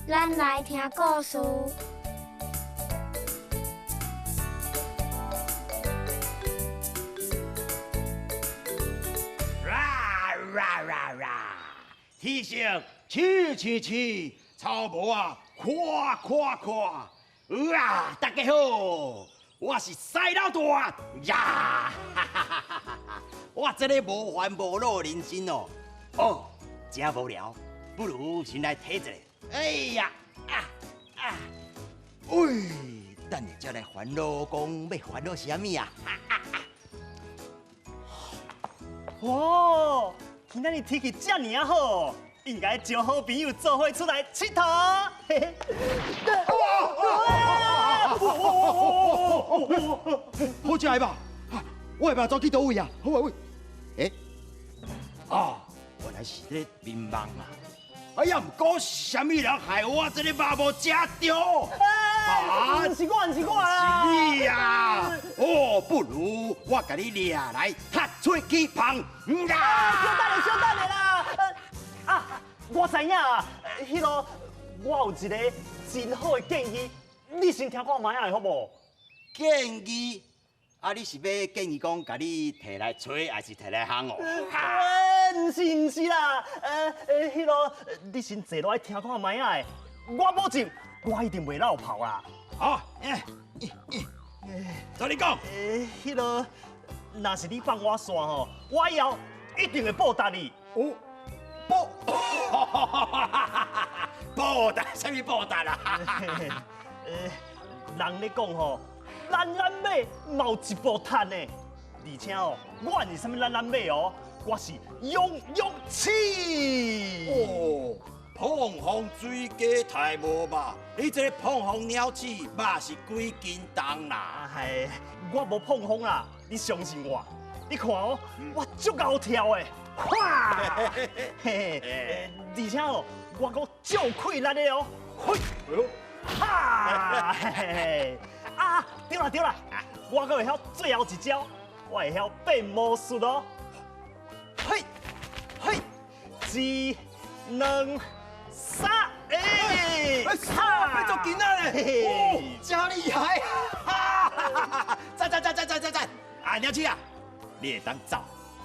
咱來聽故事。啦啦啦啦！天色赤赤赤，草帽啊，看看看！哇，大家好，我是西老大呀！哈哈哈哈哈！我這个無煩無惱人生哦，哦，真無聊，不如先來睇一下。哎呀，啊啊！喂，等下才來煩惱，講欲煩惱啥物啊？哇，今仔日天氣遮爾啊好，應該招好朋友做伙出來𨑨迌。嘿嘿。好食的吧？我的肉走去佗位啊？好啊喂，欸，啊，原來是咧眠夢啊！哎呀，毋過是啥物人害我這個肉無食著？啊，毋是我，毋是我啊！是你啊！哦，不如我共你掠來踢出去芳。啊！小等下，小等下啦！啊，我知影啊，彼个我有一個真好的建議，你先聽看覓仔好無？建議？啊，你是欲建議講，共你提來吹，還是提來烘哦？欸，毋是毋是啦，彼个你先坐落來聽看覓仔，我保證，我一定袂落跑啦。好，照你講。欸，彼个，若是你放我煞吼，我以後一定會報答你。哦，報，報答？啥物報答啦？欸，人咧講吼，懶懶馬嘛有一步趁的，而且哦，我毋是啥物懶懶馬哦，我是勇勇士。哦，碰風水雞刣無肉，你這个碰風鳥鼠肉是幾斤重啦？哎，我無膨風啦，你相信我。你看哦，我足𠢕跳的，哇！嘿嘿，而且哦，我閣足氣力的哦，嘿，哈，嘿嘿，啊，對啦對啦，我閣會曉最後一招，我會曉變魔術哦。嘿，嘿，一、兩、三，欸，哈，變做囡仔咧，哦，真厲害，哈哈哈哈！讚讚讚讚讚讚讚！啊，鳥鼠啊，你會當走。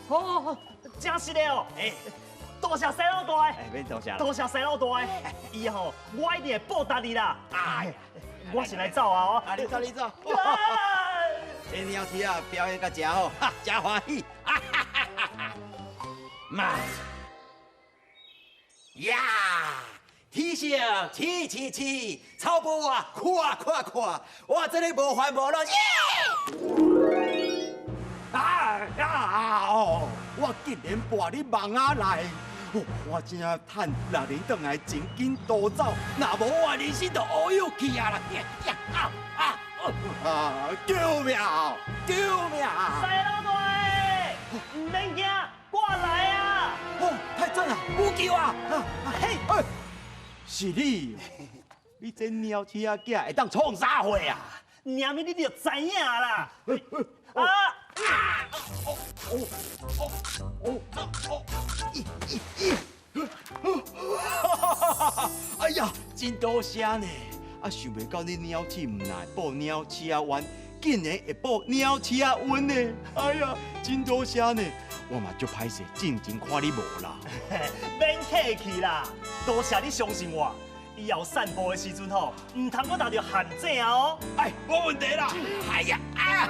哦，真實的哦。欸，多謝西老大。欸，免多謝。多謝西老大。以後我一定會報答你啦。哎，我先來走啊！哦，啊，你走你走。這鳥鼠啊，表演甲真好，哈，真歡喜。哈哈哈哈！媽呀，天色赤赤赤，草帽啊，看看看，我這个無煩無惱。啊啊哦！我竟然跋入夢仔內，我真趁六年轉來真緊逃走，若無我人生就烏有去啊啦！啊啊啊！救命！救命！西老大，毋免驚，我來啊！哦，太讚啦，有救啊！嘿，是你，你這鳥鼠仔囝會當創啥貨啊？娘咪你就知影啦！啊！啊！哦哦哦哦哦！咦咦咦！哎呀，真多謝呢！啊，想袂到你鳥鼠毋但會報鳥鼠仔冤，竟然會報鳥鼠仔恩呢！哎呀，真多謝呢！我嘛足歹勢，進前看你無啦。免客氣啦，多謝你相信我。以後散步的時陣吼，毋通閣踏著陷阱哦。哎，無問題啦。哎呀，啊！